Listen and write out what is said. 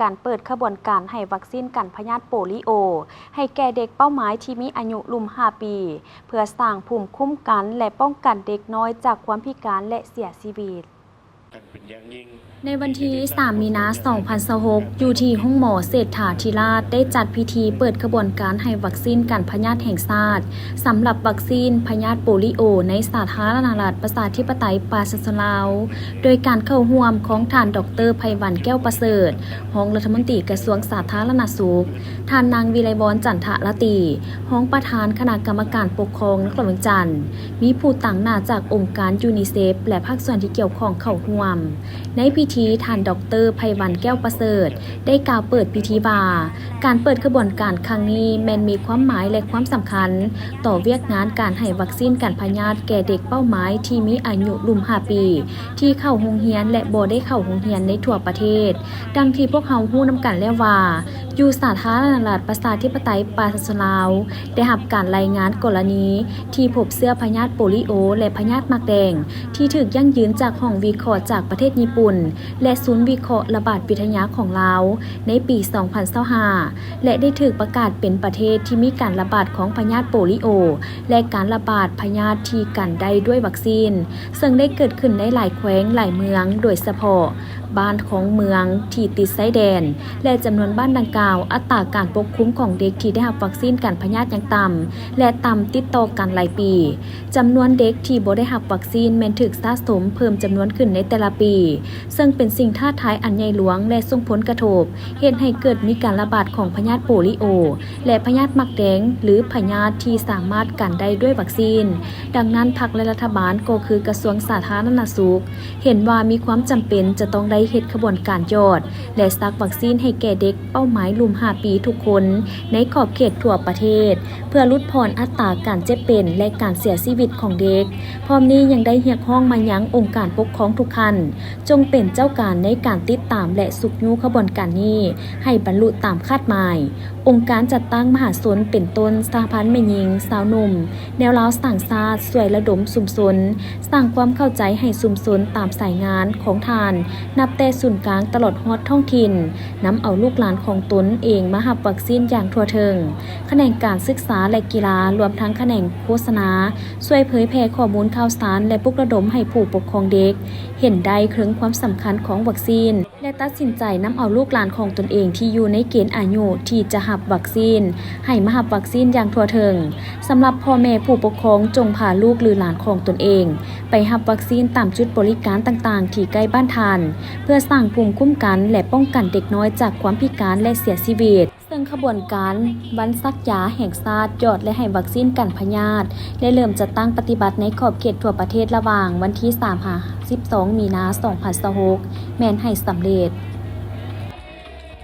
ການເປີດຂະບວນການໃຫ້ວັກຊີນກັນພະຍາດໂປລິໂອ ໃຫ້ແກ່ເດັກເປົ້າໝາຍທີ່ມີອາຍຸລຸ່ມຫ້າປີ ເພື່ອສ້າງພູມຄຸ້ມກັນ ແລະ ປ້ອງກັນເດັກນ້ອຍຈາກຄວາມພິການ ແລະ ເສຍຊີວິດ. ໃນວັນທີສາມ ມີນາ ສອງພັນຊາວຫົກ ຢູ່ທີ່ໂຮງໝໍເສດຖາທິລາດ ໄດ້ຈັດພິທີເປີດຂະບວນການໃຫ້ວັກຊີນກັນພະຍາດແຫ່ງຊາດ ສຳລັບວັກຊີນພະຍາດໂປລິໂອໃນສາທາລະນະລັດປະຊາທິປະໄຕປະຊາຊົນລາວ ໂດຍການເຂົ້າຮ່ວມຂອງທ່ານ ດອກເຕີ ໄພວັນ ແກ້ວປະເສີດ ຮອງລັດຖະມົນຕີກະຊວງສາທາລະນະສຸກ, ທ່ານນາງ ວິໄລວອນ ຈັນທະລາຕີ ຮອງປະທານຄະນະກຳມະການປົກຄອງນະຄອນຫຼວງວຽງຈັນ, ມີຜູ້ຕາງໜ້າຈາກອົງການຢູນິເຊັບ ແລະ ພາກສ່ວນທີ່ກ່ຽວຂ້ອງເຂົ້າຮ່ວມ. ໃນພິທີ, ທ່ານ ດອກເຕີ ໄພວັນ ແກ້ວປະເສີດ ໄດ້ກ່າວເປີດພິທີວ່າ, ການເປີດຂະບວນການຄັ້ງນີ້ແມ່ນມີຄວາມໝາຍ ແລະ ຄວາມສຳຄັນຕໍ່ວຽກງານການໃຫ້ວັກຊີນກັນພະຍາດແກ່ເດັກເປົ້າໝາຍທີ່ມີອາຍຸລຸ່ມຫ້າປີ ທີ່ເຂົ້າໂຮງຮຽນ ແລະ ບໍ່ໄດ້ເຂົ້າໂຮງຮຽນໃນທົ່ວປະເທດ. ດັ່ງທີ່ພວກເຮົາຮູ້ນຳກັນແລ້ວວ່າ, ຢູ່ສາທາລະນະລັດປະຊາທິປະໄຕປະຊາຊົນລາວ ໄດ້ຮັບການລາຍງານກໍລະນີທີ່ພົບເຊື້ອພະຍາດໂປລິໂອ ແລະ ພະຍາດໝາກແດງ ທີ່ຖືກຢັ້ງຢືນຈາກຫ້ອງວິເຄາະຈາກປະເທດຍີ່ປຸ່ນ ແລະ ສູນວິເຄາະລະບາດວິທະຍາຂອງລາວ ໃນປີສອງພັນຊາວຫ້າ ແລະ ໄດ້ຖືກປະກາດເປັນປະເທດທີ່ມີການລະບາດຂອງພະຍາດໂປລິໂອ ແລະ ການລະບາດພະຍາດທີ່ກັນໄດ້ດ້ວຍວັກຊີນ, ເຊິ່ງໄດ້ເກີດຂຶ້ນໃນຫຼາຍແຂວງ, ຫຼາຍເມືອງ, ໂດຍສະເພາະ ບ້ານຂອງເມືອງທີ່ຕິດຊາຍແດນ ແລະ ຈຳນວນບ້ານດັ່ງກ່າວ, ອັດຕາການປົກຄຸມຂອງເດັກທີ່ໄດ້ຮັບວັກຊີນກັນພະຍາດຍັງຕ່ຳ ແລະ ຕ່ຳຕິດຕໍ່ກັນຫຼາຍປີ. ຈຳນວນເດັກທີ່ບໍ່ໄດ້ຮັບວັກຊີນແມ່ນຖືກສະສົມເພີ່ມຈຳນວນຂຶ້ນໃນແຕ່ລະປີ, ເຊິ່ງເປັນສິ່ງທ້າທາຍອັນໃຫຍ່ຫຼວງ ແລະ ສົ່ງຜົນກະທົບ ເຮັດໃຫ້ເກີດມີການລະບາດຂອງພະຍາດໂປລິໂອ ແລະ ພະຍາດໝາກແດງ ຫຼື ພະຍາດທີ່ສາມາດກັນໄດ້ດ້ວຍວັກຊີນ. ດັ່ງນັ້ນ, ພັກ ແລະ ລັດຖະບານ ກໍຄືກະຊວງສາທາລະນະສຸກ ເຫັນວ່າມີຄວາມຈຳເປັນຈະຕ້ອງໄດ້ເຮັດຂະບວນການຢອດ ແລະ ສັກວັກຊີນໃຫ້ແກ່ເດັກເປົ້າໝາຍລຸ່ມຫ້າປີທຸກຄົນ ໃນຂອບເຂດທົ່ວປະເທດ ເພື່ອຫຼຸດຜ່ອນອັດຕາການເຈັບເປັນ ແລະ ການເສຍຊີວິດຂອງເດັກ. ພ້ອມນີ້ຍັງໄດ້ຮຽກຮ້ອງມາຍັງອົງການປົກຄອງທຸກຂັ້ນ ຈົ່ງເປັນເຈົ້າການໃນການຕິດຕາມ ແລະ ຊຸກຍູ້ຂະບວນການນີ້ໃຫ້ບັນລຸຕາມຄາດໝາຍ. ອົງການຈັດຕັ້ງມະຫາຊົນເປັນຕົ້ນ ສະຫະພັນແມ່ຍິງ, ຊາວໜຸ່ມ, ແນວລາວສ້າງຊາດ ຊ່ວຍລະດົມຊຸມຊົນ, ສ້າງຄວາມເຂົ້າໃຈໃຫ້ຊຸມຊົນຕາມສາຍງານຂອງທ່ານ ນັບແຕ່ສູນກາງຕະຫຼອດຮອດທ້ອງຖິ່ນ, ນຳເອົາລູກຫຼານຂອງຕົນເອງມາຮັບວັກຊີນຢ່າງທົ່ວເຖິງ. ຂະແໜງການສຶກສາ ແລະ ກິລາ, ລວມທັງຂະແໜງໂຄສະນາ, ຊ່ວຍເຜີຍແຜ່ຂໍ້ມູນຂ່າວສານ ແລະ ປຸກລະດົມໃຫ້ຜູ້ປົກຄອງເດັກເຫັນໄດ້ເຖິງຄວາມສຳຄັນຂອງວັກຊີນ ແລະ ຕັດສິນໃຈນຳເອົາລູກຫຼານຂອງຕົນເອງທີ່ຢູ່ໃນເກນອາຍຸທີ່ຈະຮັບວັກຊີນ ໃຫ້ມາຮັບວັກຊີນຢ່າງທົ່ວເຖິງ. ສຳລັບພໍ່ແມ່ຜູ້ປົກຄອງ ຈົ່ງພາລູກ ຫຼື ຫຼານຂອງຕົນເອງໄປຮັບວັກຊີນຕາມຈຸດບໍລິການຕ່າງໆທີ່ໃກ້ບ້ານທ່ານ ເພື່ອສ້າງພູມຄຸ້ມກັນ ແລະ ປ້ອງກັນເດັກນ້ອຍຈາກຄວາມພິການ ແລະ ເສຍຊີວິດ. ເຊິ່ງຂະບວນການວັນສັກຢາແຫ່ງຊາດ ຢອດ ແລະ ໃຫ້ວັກຊີນກັນພະຍາດ ໄດ້ເລີ່ມຈັດຕັ້ງປະຕິບັດໃນຂອບເຂດທົ່ວປະເທດລະຫວ່າງວັນທີສາມຫາສິບສອງ ມີນາ ສອງພັນຊາວຫົກ ແມ່ນໃຫ້ສຳເລັດ.